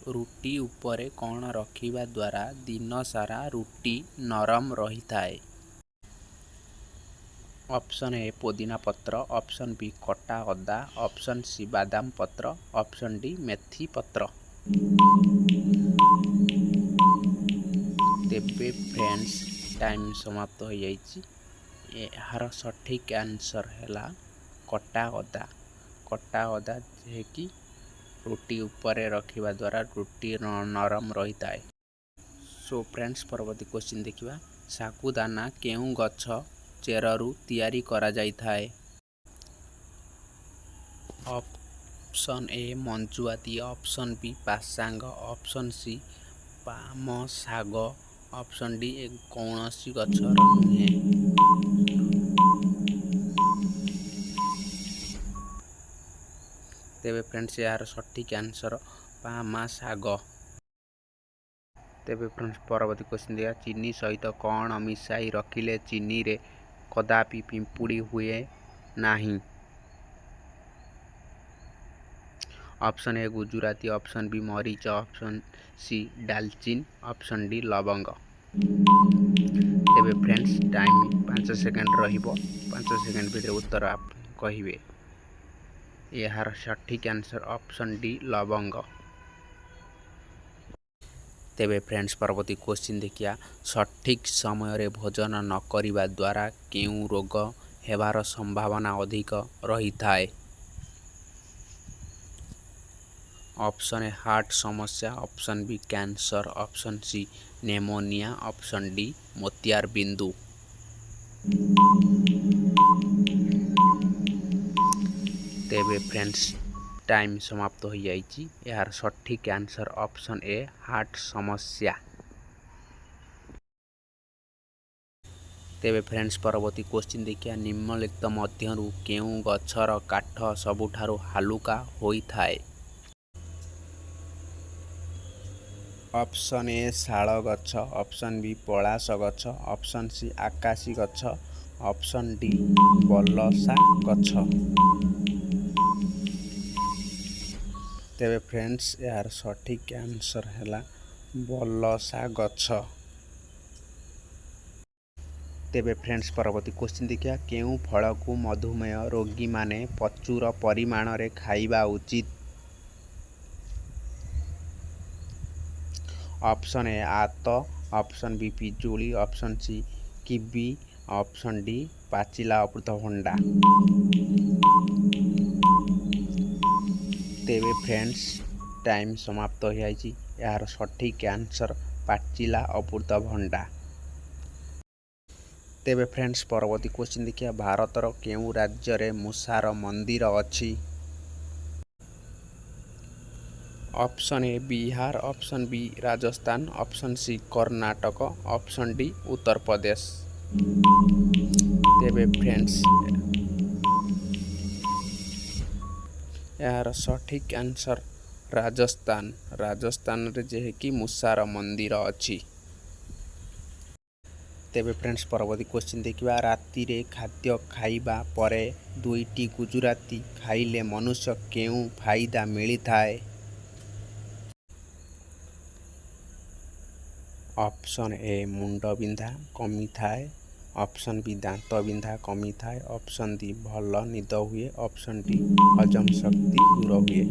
ରୁଟି ଉପରେ କ'ଣ ରଖିବା ଦ୍ୱାରା ଦିନସାରା ରୁଟି ନରମ ରହିଥାଏ? ଅପସନ୍ ଏ ପୋଦିନା ପତ୍ର, ଅପସନ୍ ବି କଟା ଅଦା, ଅପସନ୍ ସି ବାଦାମ ପତ୍ର, ଅପସନ୍ ଡି ମେଥି ପତ୍ର। ତେବେ ଫ୍ରେଣ୍ଡସ୍, ଟାଇମ୍ ସମାପ୍ତ ହୋଇଯାଇଛି। ଏହାର ସଠିକ୍ ଆନ୍ସର୍ ହେଲା କଟା ଅଦା। କଟା ଅଦା ଯାହାକି ରୁଟି ଉପରେ ରଖିବା ଦ୍ୱାରା ରୁଟି ନରମ ରହିଥାଏ। ସୋ ଫ୍ରେଣ୍ଡସ୍, ପରବର୍ତ୍ତୀ କ୍ୱେଶ୍ଚିନ୍ ଦେଖିବା। ଶାଗୁଦାନା କେଉଁ ଗଛ ଚେରରୁ ତିଆରି କରାଯାଇଥାଏ? ଅପସନ୍ ଏ ମଞ୍ଜୁଆତି, ଅପସନ୍ ବି ପାସାଙ୍ଗ, ଅପସନ୍ ସି ପାମଶାଗ, ଅପସନ୍ ଡି କୌଣସି ଗଛର ନୁହେଁ। ତେବେ ଫ୍ରେଣ୍ଡସ୍, ଏହାର ସଠିକ୍ ଆନ୍ସର୍ ପାମଶାଗ। ତେବେ ଫ୍ରେଣ୍ଡସ୍, ପରବର୍ତ୍ତୀ କ୍ୱେଶ୍ଚିନ୍ ଦେଖିବା। ଚିନି ସହିତ କ'ଣ ମିଶାଇ ରଖିଲେ ଚିନିରେ କଦାପି ପିମ୍ପୁଡ଼ି ହୁଏ ନାହିଁ? Option A Gujarati, option B ମରିଚ, ଅପସନ୍ ସି ଡାଲଚିନି, ଅପସନ୍ ଡି ଲବଙ୍ଗ। ତେବେ ଫ୍ରେଣ୍ଡସ୍, ଟାଇମ୍ 5 ସେକେଣ୍ଡ ରହିବ। 5 ସେକେଣ୍ଡ ଭିତରେ ଉତ୍ତର କହିବେ। ଏହାର ସଠିକ୍ ଆନ୍ସର୍ ଅପସନ୍ ଡି ଲବଙ୍ଗ। ତେବେ ଫ୍ରେଣ୍ଡସ୍, ପରବର୍ତ୍ତୀ କ୍ୱେଶ୍ଚିନ୍ ଦେଖିବା। ସଠିକ୍ ସମୟରେ ଭୋଜନ ନ କରିବା ଦ୍ୱାରା କେଉଁ ରୋଗ ହେବାର ସମ୍ଭାବନା ଅଧିକ ରହିଥାଏ? ଅପସନ୍ ଏ ହାର୍ଟ ସମସ୍ୟା, option B cancer, option C pneumonia, option D ମୋତିଆର ବିନ୍ଦୁ। ତେବେ ଫ୍ରେଣ୍ଡସ୍, ଟାଇମ୍ ସମାପ୍ତ ହୋଇଯାଇଛି। ଏହାର ସଠିକ୍ ଆନ୍ସର୍ ଅପସନ୍ ଏ ହାର୍ଟ ସମସ୍ୟା। ତେବେ ଫ୍ରେଣ୍ଡସ୍, ପରବର୍ତ୍ତୀ କ୍ୱେଶ୍ଚିନ୍ ଦେଖିବା। ନିମ୍ନଲିଖିତ ମଧ୍ୟରୁ କେଉଁ ଗଛର କାଠ ସବୁଠାରୁ ହାଲୁକା ହୋଇଥାଏ? ଅପସନ୍ ଏ ଶାଳ ଗଛ, ଅପସନ୍ ବି ପଳାସ ଗଛ, ଅପସନ୍ ସି ଆକାଶୀ ଗଛ, ଅପସନ୍ ଡି ବଲସା ଗଛ। ତେବେ ଫ୍ରେଣ୍ଡସ୍, ଏହାର ସଠିକ୍ ଆନ୍ସର୍ ହେଲା ବଲସା ଗଛ। ତେବେ ଫ୍ରେଣ୍ଡସ୍, ପରବର୍ତ୍ତୀ କ୍ୱେଶ୍ଚିନ୍ ଦେଖିବା। କେଉଁ ଫଳକୁ ମଧୁମେହ ରୋଗୀମାନେ ପ୍ରଚୁର ପରିମାଣରେ ଖାଇବା ଉଚିତ? ଅପସନ୍ ଏ ଆତ, ଅପସନ୍ ବି ପିଜୁଳି, option C kiwi, option D ପାଚିଲା ଅମୃତଭଣ୍ଡା। ତେବେ ଫ୍ରେଣ୍ଡସ୍, ଟାଇମ୍ ସମାପ୍ତ ହୋଇଯାଇଛି। ଏହାର ସଠିକ୍ ଆନ୍ସର୍ ପାଚିଲା ଅମୃତଭଣ୍ଡା। ତେବେ ଫ୍ରେଣ୍ଡସ୍, ପରବର୍ତ୍ତୀ କ୍ୱେଶ୍ଚିନ୍ ଦେଖିବା। ଭାରତର କେଉଁ ରାଜ୍ୟରେ ମୂଷାର ମନ୍ଦିର ଅଛି? Option A Bihar, option B Rajasthan, option C Karnataka, option D Uttar Pradesh. ତେବେ ଫ୍ରେଣ୍ଡସ୍, ଏହାର ସଠିକ୍ ଆନ୍ସର୍ ରାଜସ୍ଥାନ। ରାଜସ୍ଥାନରେ ଯାହାକି ମୂଷାର ମନ୍ଦିର ଅଛି। ତେବେ ଫ୍ରେଣ୍ଡସ୍, ପରବର୍ତ୍ତୀ କ୍ୱେଶ୍ଚିନ୍ ଦେଖିବା। ରାତିରେ ଖାଦ୍ୟ ଖାଇବା ପରେ ଦୁଇଟି ଗୁଜୁରାତି ଖାଇଲେ ମନୁଷ୍ୟ କେଉଁ ଫାଇଦା ମିଳିଥାଏ? ଅପସନ୍ ଏ ମୁଣ୍ଡ ବିନ୍ଧା କମିଥାଏ, ଅପସନ୍ ବି ଦାନ୍ତ ବିନ୍ଧା କମିଥାଏ, ଅପସନ୍ ସି ଭଲ ନିଦ ହୁଏ, ଅପସନ୍ ଡି ହଜମ ଶକ୍ତି ଦୂର ହୁଏ।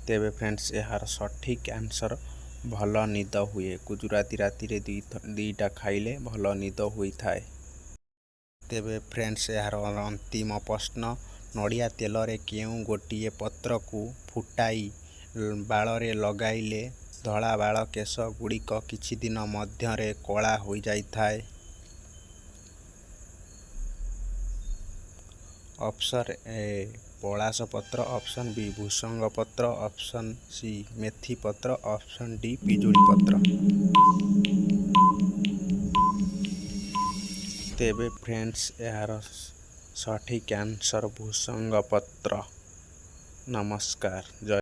ତେବେ ଫ୍ରେଣ୍ଡସ୍, ଏହାର ସଠିକ୍ ଆନ୍ସର୍ ଭଲ ନିଦ ହୁଏ। ଗୁଜୁରାତି ରାତିରେ ଦୁଇଟା ଖାଇଲେ ଭଲ ନିଦ ହୋଇଥାଏ। ତେବେ ଫ୍ରେଣ୍ଡସ୍, ଏହାର ଅନ୍ତିମ ପ୍ରଶ୍ନ। ନଡ଼ିଆ ତେଲରେ କେଉଁ ଗୋଟିଏ ପତ୍ରକୁ ଫୁଟାଇ ବାଳରେ ଲଗାଇଲେ ଧଳା ବାଳ କେଶ ଗୁଡ଼ିକ କିଛି ଦିନ ମଧ୍ୟରେ କଳା ହୋଇଯାଇଥାଏ? ଅପସନ୍ ଏ ପଳାସ ପତ୍ର, ଅପସନ୍ ବି ଭୃସଙ୍ଗ ପତ୍ର, ଅପସନ୍ ସି ମେଥି ପତ୍ର, ଅପସନ୍ ଡି ପିଜୁଳି ପତ୍ର। ତେବେ ଫ୍ରେଣ୍ଡସ୍, ଏହାର ସଠିକ୍ ଆନ୍ସର୍ ଭୃସଙ୍ଗ ପତ୍ର। ନମସ୍କାର, ଜୟ